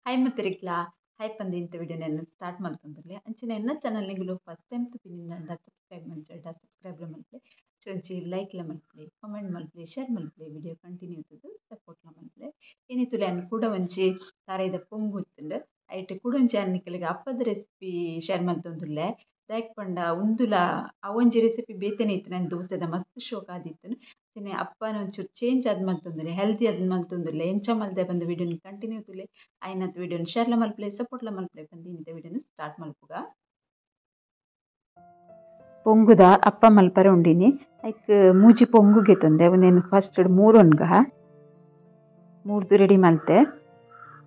Hi ಮತ್ತರಿಕ್ಲಾ hi ಪಂದು ಇಂಥ ವಿಡಿಯೋನ start ಮಲ್ತೊಂದುಲ್ಲೆ ಅಂಚನೆ ಎನ್ನ ಚಾನಲ್ ನಿಗುಲು ಫಸ್ಟ್ ಟೈಮ್ ತುಪಿನಿಂದ ಸಬ್ಸ್ಕ್ರೈಬ್ ಮಂಚಡ ಸಬ್ಸ್ಕ್ರೈಬ್ ಮಲ್ಪಲೆ ಚೊಂಚಿ ಲೈಕ್ಲ ಮಲ್ಪಲೆ ಕಮೆಂಟ್ ಮಲ್ಪಲೆ ಶೇರ್ ಮಲ್ಪಲೆ ವಿಡಿಯೋ ಕಂಟಿನ್ಯೂ ಇತ್ತದು ಸಪೋರ್ಟ್ಲ ಮಲ್ಪಲೆ ಏನಿತ್ತುಲೆ ಅನ್ನ ಕೂಡ ಒಂಜಿ ತಾರೈದ ಪೊಂಗು ಇತ್ತುಂಡು ಐಟ್ ಕೂಡ ಒಂಜಿ ಅನ್ನಿಕಲಿಗೆ ಅಪ್ಪದ ರೆಸಿಪಿ ಶೇರ್ ಮಲ್ತೊಂದುಲ್ಲೆ ದಾಯಕ್ ಪಂಡ ಉಂದುಲ ಆ ಒಂಜಿ ರೆಸಿಪಿ ಬೇತನೆ ಇತ್ತು ನಾನು ದೋಸೆದ ಮಸ್ತ್ ಶೋಕ್ ಆದಿತ್ತು ಸಿನೆ ಅಪ್ಪನ ಒಂಚೂರು ಚೇಂಜ್ ಆದ್ ಮಲ್ತೊಂದುಲ್ಲೆ ಹೆಲ್ದಿ ಆದ್ ಮಲ್ತೊಂದುಲ್ಲೆ ಎಂಚ ಮಲ್ದೆ ಬಂದು ವಿಡಿಯೋನ ಕಂಟಿನ್ಯೂ ತುಲೆ ಆಯ್ನತ್ ವಿಡಿಯೋನ ಶೇರ್ಲ ಮಲ್ಪಲೆ ಸಪೋರ್ಟ್ಲ ಮಲ್ಪಲೆ ಬಂದು ಇಂಥ ವಿಡಿಯೋನ ಸ್ಟಾರ್ಟ್ ಮಲ್ಪುಗ. ಪೊಂಗುದ ಅಪ್ಪ ಮಲ್ಪರೆ ಉಂಡಿನಿ ಐಕ್ ಮೂಜಿ ಪೊಂಗುಗೆ ತೊಂದೆ ಒಂದೇನು ಫಸ್ಟ್ ಮೂರೊನ್ಗ ಮೂರ್ದು ರೆಡಿ ಮಲ್ತೆ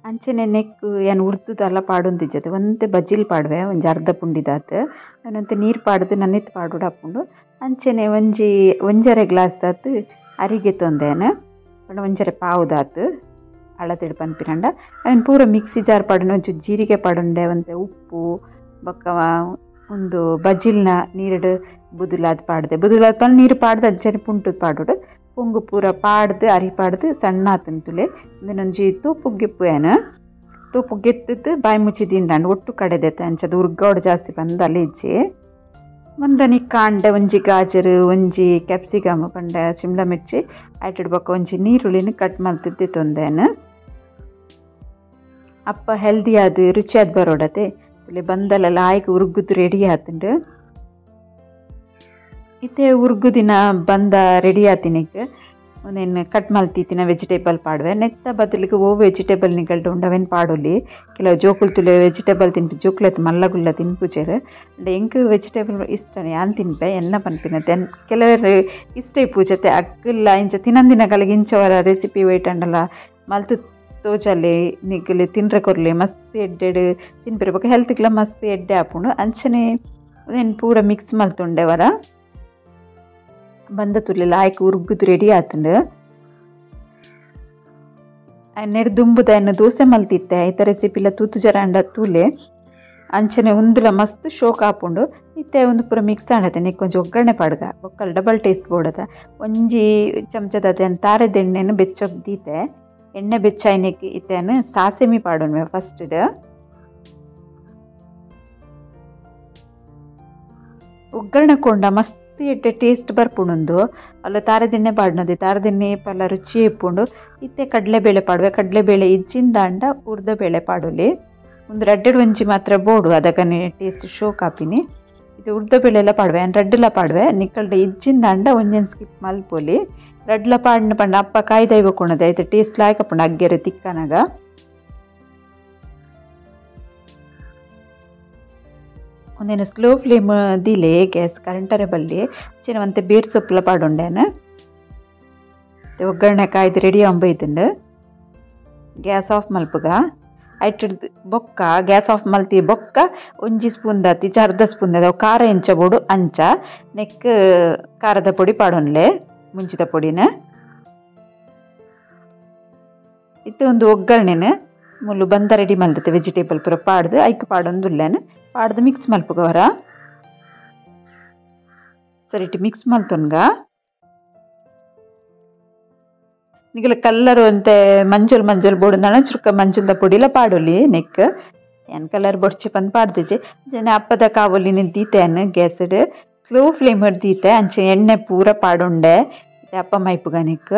ಅಂಚನೆ ನೆಕ್ ಏನು ಉರ್ದುದಲ್ಲ ಪಾಡೊಂದಿಜ್ಜತೆ ಒಂತೆ ಬಜ್ಜಿಲ್ ಪಾಡುವೆ ಒಂಜಿ ಅರ್ಧ ಪುಂಡಿದಾತ್ ಅವನಂತೆ ನೀರು ಪಾಡ್ದು ನನ್ನೆತ್ತು ಪಾಡೋಡು ಹಾಪುಂಡು ಅಂಚನೆ ಒಂಜಿ ಒಂಜರೆ ಗ್ಲಾಸ್ ದಾತ್ ಅರಿಗೆ ತೊಂದೇನ ಪಂಡ ಒಂಜರೆ ಪಾವುದಾತ್ ಅಳತಿಡು ಪನ್ಪಿನಂಡ ಅವನ್ ಪೂರ ಮಿಕ್ಸಿ ಜಾರ್ ಪಾಡುಂಡು ಒಂಚೂರು ಜೀರಿಗೆ ಪಾಡುಂಡೆ ಒಂತೆ ಉಪ್ಪು ಬೊಕ್ಕ ಒಂದು ಬಜ್ಜಿಲ್ನ ನೀರುಡು ಬುದುಲಾದ್ ಪಾಡ್ದೆ ಬುದುಲಾದ್ ಪಂಡ ನೀರು ಪಾಡ್ದು ಅಂಚನೆ ಪುಂಟು ಪಾಡೋಡು ಪೊಂಗು ಪೂರ ಪಾಡ್ದು ಅರಿ ಪಾಡ್ದು ಸಣ್ಣ ಆತಂತುಲೆ ಒಂಜಿ ತೂಪು ಗೆಪ್ಪುವೇನು ತೂಪು ಗೆತ್ತಿದ್ದು ಬಾಯಿ ಮುಚ್ಚಿ ತಿಂಡಂಡು ಒಟ್ಟು ಕಡೆದೈತೆ ಅಂಚದ ಉರ್ಗೋಡು ಜಾಸ್ತಿ ಬಂದು ಅಲ್ಲಿ ಇಜ್ಜಿ ಮುಂದನಿ ಕಾಂಡ ಒಂಜಿ ಗಾಜರು ಒಂಜಿ ಕ್ಯಾಪ್ಸಿಕಮ್ ಪಂಡ ಶಿಮ್ಲಾ ಮಿರ್ಚಿ ಆಯ್ಟಿಡ್ಬೇಕು ಒಂಜಿ ನೀರುಳ್ಳಿನ ಕಟ್ ಮಲ್ತಿದ್ದೆ ತೊಂದೇನು ಅಪ್ಪ ಹೆಲ್ದಿ ಆದ ರುಚಿಯಾದ ಬರೋಡತೆ ತುಲೆ ಬಂದಲ್ಲ ಆಯ್ಕೆ ಉರ್ಗುದು ರೆಡಿ ಆತಂಡು ಇತ್ತೆ ಉರ್ಗುದಿನ ಬಂದ ರೆಡಿ ಆತಿನಿಕ್ ಒಂದೇನು ಕಟ್ ಮಲ್ತಿತ್ತಿನ ವೆಜಿಟೇಬಲ್ ಪಾಡುವೆ ನೆತ್ತ ಬದಲಿಗೆ ಓ ವೆಜಿಟೇಬಲ್ ನಿಗಲ್ಡು ಉಂಡವೇನು ಪಾಡೊಲಿ ಕೆಲವು ಜೋಕುಲ್ ತುಲೆ ವೆಜಿಟೇಬಲ್ ತಿನ್ಪು ಜೋಕುಲತ್ ಮಲ್ಲಗುಲ್ಲ ತಿನ್ಪುಜೆರ್ ಅಂಡ್ ಎಂಕ್ ವೆಜಿಟೇಬಲ್ ಇಷ್ಟನೇ ಯಾನ್ ತಿನ್ಪೆ ಎನ್ನ ಪನ್ಪಿನ then ಕೆಲವರು ಇಷ್ಟ ಇಪ್ಪುಜತೆ ಅಗ್ಗುಲ್ಲ ಇಂಚ ತಿನಂದಿನ ಕಲಿಗೆ ಇಂಚವರ ರೆಸಿಪಿ ವೇಟ್ ಅಂಡಲ ಮಲ್ತು ತೋಜಲ್ಲಿ ನಿಗಲಿ ತಿನ್ರೆ ಕೊರ್ಲಿ ಮಸ್ತ್ ಎಡ್ಡೆಡ್ ತಿನ್ಪಿರ ಬೊಕ ಹೆಲ್ತ್ಗ್ಲ ಮಸ್ತ್ ಎಡ್ಡೆ ಆಪುಂಡು ಅಂಚನೆ ಒಂದೇನು ಪೂರ ಮಿಕ್ಸ್ ಮಲ್ತುಂಡೆವರ ಬಂದ ತುಲ್ಲೆಲ್ಲ ಆಯ್ಕೆ ಉರ್ಗುದು ರೆಡಿ ಆತಂಡು ನೆಡ್ ದುಂಬುದ ಎನ್ನ ದೋಸೆ ಮಲ್ತಿತ್ತೆ ಐತ ರೆಸಿಪಿಲ ತೂತು ಜರ ಅಂಡ ತೂಲೆ ಅಂಚನೆ ಉಂದುಲ ಮಸ್ತ್ ಶೋಕ್ ಆಪುಂಡು ಇತ್ತೆ ಒಂದು ಪೂರ ಮಿಕ್ಸ್ ಆಂಡತೆ ನೆಕ್ ಒಂಜಿ ಒಗ್ಗರಣೆ ಪಾಡ್ಗ ಬೊಕ್ಕಲ್ ಡಬಲ್ ಟೇಸ್ಟ್ ಬೋಡದ ಒಂಜಿ ಚಮಚದ ತಾರೆದ ಎಣ್ಣೆನು ಬೆಚ್ಚಗ್ ದೀತೆ ಎಣ್ಣೆ ಬೆಚ್ಚಾಯ್ನೆಕ್ ಇತ್ತೆನು ಸಾಸೆಮಿ ಪಾಡೋಣ ಫಸ್ಟ್ ಒಗ್ಗರಣೆ ಕೊಂಡ ಮಸ್ತ್ ಎಡ್ಡೆ ಟೇಸ್ಟ್ ಬರ್ಪುಂಡು ಅಲ್ಲ ತಾರದೆಣ್ಣೆ ಪಾಡ್ನದೆ ತಾರದೆಣ್ಣೆ ಪಲ್ಲ ರುಚಿ ಇಪ್ಪುಂಡು ಇತ್ತೆ ಕಡಲೆಬೇಳೆ ಪಾಡುವೆ ಕಡಲೆಬೇಳೆ ಇಜ್ಜಿಂದಾಂಡ ಉರ್ದ ಬೇಳೆ ಪಾಡೊಲಿ ಒಂದು ರಡ್ಡೆಡ್ ಒಂಜಿ ಮಾತ್ರ ಬೋಡು ಅದಕ್ಕನೆ ಟೇಸ್ಟ್ ಶೋಕ್ ಆಪಿನಿ ಇದು ಉರ್ದ ಬೇಳೆ ಎಲ್ಲ ಪಾಡುವೆ ರಡ್ಡುಲ ಪಾಡುವೆ ನಿಕ್ಕಲ್ಡ ಇಜ್ಜಿಂದಾಂಡ ಒಂಜೊಂದು ಸ್ಕಿಪ್ ಮಲ್ಪೊಲಿ ರಡ್ಲ ಪಾಡ್ನ ಪಂಡ ಅಪ್ಪ ಕಾಯ್ದೈವ ಕೊಣದೆ ಐತೆ ಟೇಸ್ಟ್ ಲಾಯ್ಕಪ್ಪುಂಡು ಅಗ್ಗೆರೆ ತಿಕ್ಕನಾಗ. ಒಂದೇನು ಸ್ಲೋ ಫ್ಲೇಮ್ ದಿಲೆ ಗ್ಯಾಸ್ ಕರೆಂಟರೆ ಬಲ್ಲಿ ಚಿನ್ನ ಒಂತೆ ಬೇರ್ ಸೊಪ್ಪುಲ ಪಾಡುಂಡೇನು ಒಗ್ಗರಣೆ ಕಾಯ್ದು ರೆಡಿ ಅಂಬೈತುಂಡು ಗ್ಯಾಸ್ ಆಫ್ ಮಲ್ಪುಗ ಐಟ್ ಬೊಕ್ಕ ಗ್ಯಾಸ್ ಆಫ್ ಮಲ್ತಿ ಬೊಕ್ಕ ಒಂಜಿ ಸ್ಪೂನ್ ದಾತಿ ಅರ್ಧ ಸ್ಪೂನ್ ದಾದ ಖಾರ ಎಂಚ ಬೋಡು ಅಂಚ ನೆಕ್ ಖಾರದ ಪೊಡಿ ಪಾಡೊನ್ಲೆ ಮುಂಚಿದ ಪೊಡಿನ ಇತ್ತೆ ಒಂದು ಒಗ್ಗರಣೆನ ಮುಳ್ಳು ಬಂದ ರೆಡಿ ಮಲ್ತತೆ ವೆಜಿಟೇಬಲ್ ಪೂರ ಪಾಡ್ದು ಐಕ್ ಪಾಡೊಂದುಲ್ಲೇನು ಪಾಡ್ದು ಮಿಕ್ಸ್ ಮಲ್ಪುಗ ಹೊರ ಸರಿ ಇಟ್ಟು ಮಿಕ್ಸ್ ಮಲ್ತೊನ್ಗ ನಿಗಲ ಕಲ್ಲರ್ ಅಂತೆ ಮಂಜಲ್ ಮಂಜಲ್ ಬೋಡು ಚುರುಕ ಮಂಜಲ್ದ ಪೊಡಿಲ ಪಾಡೊಲಿ ನೆಕ್ ಏನ್ ಕಲರ್ ಬೊಡ್ಚಿ ಪಂದ್ ಪಾಡ್ದಿಜೆ ಜನ ಅಪ್ಪದ ಕಾವೊಲಿ ದೀತೆನ್ ಗ್ಯಾಸ್ಡ್ ಸ್ಲೋ ಫ್ಲೇಮ್ ದೀತೆ ಅಂಚೆ ಎಣ್ಣೆ ಪೂರ ಪಾಡುಂಡೆ ಅಪ್ಪ ಮೈಪುಗ ನೆಕ್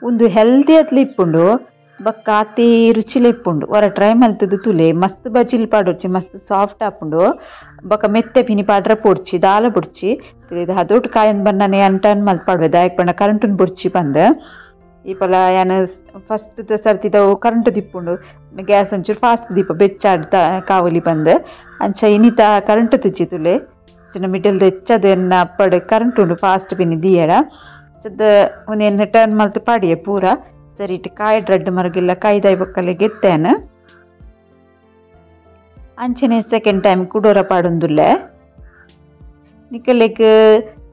ಒಂದು ಹೆಲ್ದಿ ಅತ್ಲ ಇಪ್ಪುಂಡು ಬೊಕ್ಕ ಆತಿ ರುಚಿಲ ಇಪ್ಪುಂಡು ಹೊರ ಟ್ರೈ ಮಲ್ತದು ತುಲೆ ಮಸ್ತ್ ಬಜಿಲ್ ಪಾಡೊಡ್ಚಿ ಮಸ್ತ್ ಸಾಫ್ಟ್ ಆಪುಂಡು ಬೊಕ್ಕ ಮೆತ್ತೆ ಪಿನಿ ಪಾಡ್ರ ಪೊಡ್ಚಿ ದಾಲ ಬೊಡ್ಚಿ ಇದು ಅದೊಟ್ಟು ಕಾಯನ್ ಬಣ್ಣನೆ ಅಂಟನ್ ಮಲ್ತ್ ಪಾಡುವೆ ದಾಯಕ್ ಬಣ್ಣ ಕರೆಂಟುನ್ ಬೊಡ್ಚಿ ಪಂದ್ ಈ ಪಲ ಯಾನ್ ಫಸ್ಟ್ ಸರ್ತಿದವು ಕರೆಂಟ್ ದಿಪ್ಪುಂಡು ಗ್ಯಾಸ್ ಒಂಚೂರು ಫಾಸ್ಟ್ ದೀಪ ಬೆಚ್ಚಾಡ್ತಾ ಕಾವಲಿ ಬಂದು ಅಂಚ ಇನಿತ ಕರೆಂಟ್ ತಿಚ್ಚಿ ತುಲೆ ಚಿನ್ನ ಮಿಡಲ್ ಹೆಚ್ಚದನ್ನ ಅಪ್ಪಡು ಕರೆಂಟ್ ಉಂಡು ಫಾಸ್ಟ್ ಪಿನಿ ದಿಯಡ ಚದ ಒಂದೇನು ಟರ್ನ್ ಮಲ್ತು ಪಾಡಿಯೆ ಪೂರ ಸರಿ ಇಟ್ಟು ಕಾಯಿ ಡ್ರೆಡ್ ಮರಗಿಲ್ಲ ಕಾಯ್ದಾಯಿ ಬೊಕ್ಕಲೆ ಗೆತ್ತೇನು ಅಂಚನೆ ಸೆಕೆಂಡ್ ಟೈಮ್ ಕುಡೋರ ಪಾಡೊಂದುಲ್ಲೆ ನಿಕಲೆಗ್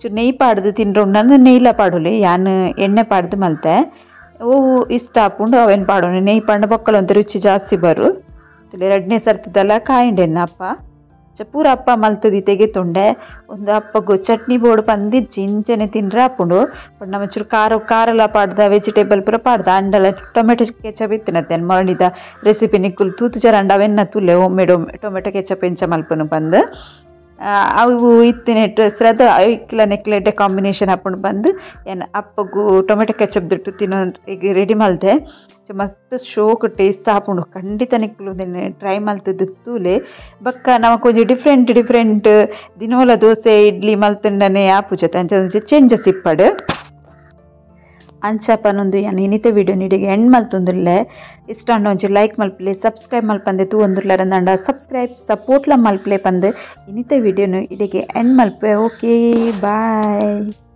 ಚೂರು ನೆಯ್ಯಿ ಪಾಡ್ದು ತಿನ್ರೆ ಉಂಡು ನೆಯ್ಲ ಪಾಡೊಲಿ ಯಾನ್ ಎಣ್ಣೆ ಪಾಡ್ದು ಮಲ್ತೆ ಓ ಇಷ್ಟ ಆಪುಂಡು ಅವೇನು ಪಾಡೋಣ ನೆಯ್ಯಿ ಪಾಂಡ ಬೊಕ್ಕಲ ಒಂತೆ ರುಚಿ ಜಾಸ್ತಿ ಬರು ತುಲೆ ರಡ್ನೇ ಸರ್ತಿದಲ್ಲ ಕಾಯಿಂಡೆನ್ನ ಅಪ್ಪ ಪೂರ ಅಪ್ಪ ಮಲ್ತದಿ ತೆಗೆತುಂಡೆ ಒಂದು ಅಪ್ಪಗು ಚಟ್ನಿ ಬೋಡು ಪಂದಿಜ್ಜಿ ಇಂಚನೆ ತಿಂದ್ರೆ ಆಪುಂಡು. ಬಟ್ ನಮ್ಮ ಚೂರು ಖಾರ ಖಾರಲ ಪಾಡ್ದ ವೆಜಿಟೇಬಲ್ ಪೂರ ಪಾಡ್ದ ಅಂಡಲ ಟೊಮೆಟೊ ಕೆಚಪ್ ಇತ್ತಿನತ್ತೆ ಮೊರಣಿದ ರೆಸಿಪಿ ನಿಕ್ಕುಲು ತೂತು ಜರಂಡ ಅವೆನ್ನ ತುಲೆ ಹೋಮ್ ಟೊಮೆಟೊ ಕೆಚಪ್ ಎಂಚ ಮಲ್ಪುನು ಪಂದ್ ಅವು ಇತ್ತಿನೆಟ್ ಶ್ರದ್ಧ ಐಕ್ಲ ನೆಕ್ಲೆಡ್ಡೆ ಕಾಂಬಿನೇಷನ್ ಆಪುಂಡು ಬಂದು ಏನ್ ಅಪ್ಪಗು ಟೊಮೆಟೊ ಕೆಚಪ್ ದಿಟ್ಟು ತಿನ್ನೋ ಈಗ ರೆಡಿ ಮಲ್ತೆ. ಮಸ್ತ್ ಶೋಕ್ ಟೇಸ್ಟ್ ಆಪುಂಡು ಖಂಡಿತ ನಿಕ್ಕುಲು ಟ್ರೈ ಮಲ್ತದ್ದು ತೂಲೆ. ಬೊಕ್ಕ ನಮಕ್ ಒಂಜಿ ಡಿಫ್ರೆಂಟ್ ಡಿಫ್ರೆಂಟ್ ದಿನೋಲ ದೋಸೆ ಇಡ್ಲಿ ಮಲ್ತಂಡನೆ ಆಪುಜತೆ ಅಂಚ ಚೇಂಜಸ್ ಇಪ್ಪಡು. ಅಂಚ ಪನೊಂದು ಯಾನ್ ಇನಿತ ವಿಡಿಯೋ ನಿಡಿಗೆ ಎಂಡ್ ಮಲ್ತೊಂದುಲ್ಲೆ. ಇಷ್ಟ ಆಂಡ ಒಂಜಿ ಲೈಕ್ ಮಲ್ಪಲೆ ಸಬ್ಸ್ಕ್ರೈಬ್ ಮಲ್ಪಂದೆ ತೂವೊಂದುಲ್ಲೆರಂದಾಂಡ ಸಬ್ಸ್ಕ್ರೈಬ್ ಸಪೋರ್ಟ್ಲ ಮಲ್ಪಲೆ ಪಂದ್ ಇನಿತ ವಿಡಿಯೋನು ಇಡೆಗೆ ಎಂಡ್ ಮಲ್ಪೆ. Okay bye.